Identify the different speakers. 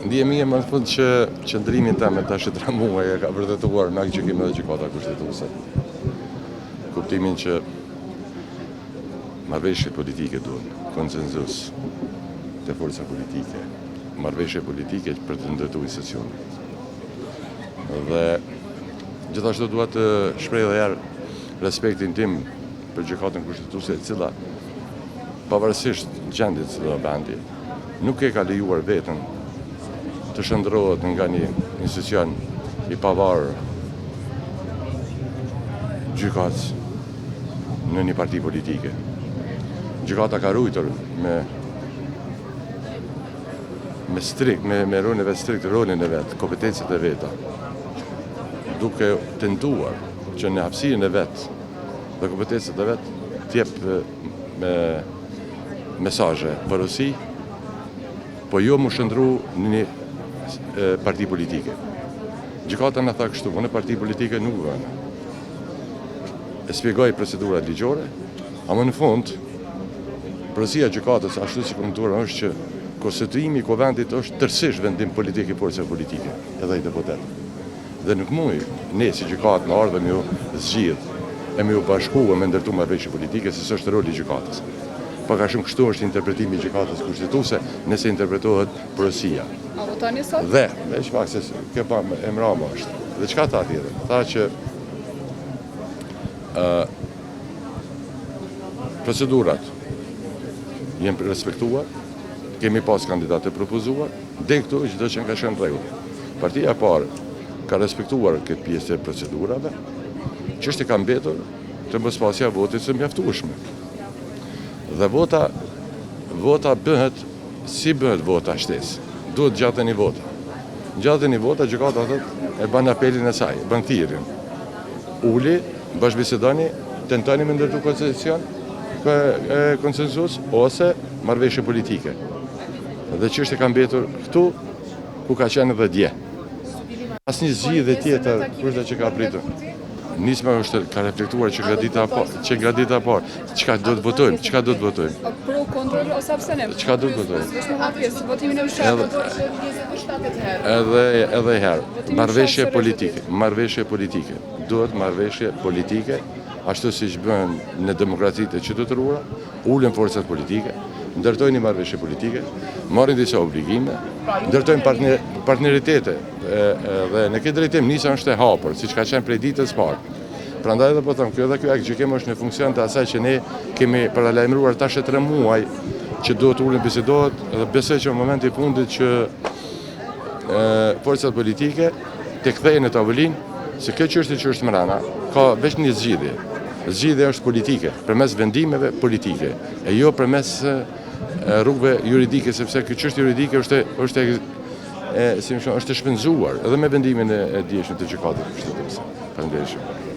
Speaker 1: Ndihem mirë më në fund që qëndrimin tem tash e tre muaj e ka vërtetuar me aktgjykim edhe gjykata kushtetuese. Kuptimin që marrëveshje politike duhen, konsensus të forca politike, marrëveshje politike për të ndërtuar institucionin. Dhe gjithashtu dua të shpreh edhe herë respektin tim për gjykatën kushtetuese e cila pavarësisht gjendjes së vendit, nuk e ka lejuar veten të shndërrohet nga një institucion i pavarur gjykatës në një parti politike. Gjykata ka rujtur me me strikt, me, me rolin e vet strikt, rolin e vet, kompetencat e veta, duke tentuar që në hapësirën e vet dhe kompetencat e vet të jep me mesazhe, porosi, po jo m'u shndërru në një parti politike. Gjykata na tha kështu, unë parti politike nuk bëhem. E shpjegoi procedurat ligjore, ama në fund, porosia e gjykatës, ashtu si komentuar, është që konstituimi i kuvendit është tërësisht vendim politik i forcave politike, edhe i deputetëve. Dhe nuk muj ne si gjykatë me ardhë me ju zgjidh e me ju bashku e me ndërtu marrëveshje politike se s'është roli i gjykatës. Pak a shumë kështu është interpretimi i gjykatës kushtetuese nëse interpretohet porosia.
Speaker 2: A votoni sot?
Speaker 1: Dhe, veç pak se kjo pa e mrama është. Dhe çka tha tjetër? Tha që ë procedurat janë respektuar, kemi pas kandidatë të propozuar, Deri këtu çdo gjë ka qenë në rregull. Partia e parë ka respektuar këtë pjesë të procedurave, çështja ka mbetur te mospasja e votës së mjaftueshme. Dhe vota vota bëhet si bëhet vota shtesë. Duhet 61 vota. 61 vota gjykata thotë e bën apelin e saj, bën thirrjen. Uli, bashkëbisedoni, tentoni me ndërtu koncesion, konsensus ose marrëveshje politike. Dhe çështja ka mbetur këtu ku ka qenë edhe dje. Asnjë zgjidhje tjetër kushdo që ka pritur. Nisma është ka reflektuar që nga dita e që nga dita e parë. Çka do të votojmë? Çka do të
Speaker 2: votojmë? Pro, kundër ose abstenim?
Speaker 1: Çka do të votojmë?
Speaker 2: Votimin e
Speaker 1: Edhe edhe edhe herë. Marrëveshje politike, marrëveshje politike. Duhet marrëveshje politike, ashtu siç bëhen në demokracitë e qytetëruara, ulen forcat politike, ndërtojnë një marrëveshje politike, marrin disa obligime, ndërtojnë partner, partneritete dhe në këtë drejtim Nisma është e hapur, siç ka qenë prej ditës parë. Prandaj edhe po them, kjo edhe ky aktgjykim është në funksion të asaj që ne kemi paralajmëruar tash e tre muaj që duhet të ulen bisedohet dhe besoj që në momenti i fundit që e, forcat politike të kthehen në tavolinë se kjo çështje që është mrena ka veç një zgjidhje. Zgjidhja është politike, përmes vendimeve politike, e jo përmes rrugëve juridike, sepse kjo çështje juridike është është e si më shumë është e shpenzuar edhe me vendimin e, e djeshëm të gjykatës kushtetuese. Faleminderit shumë.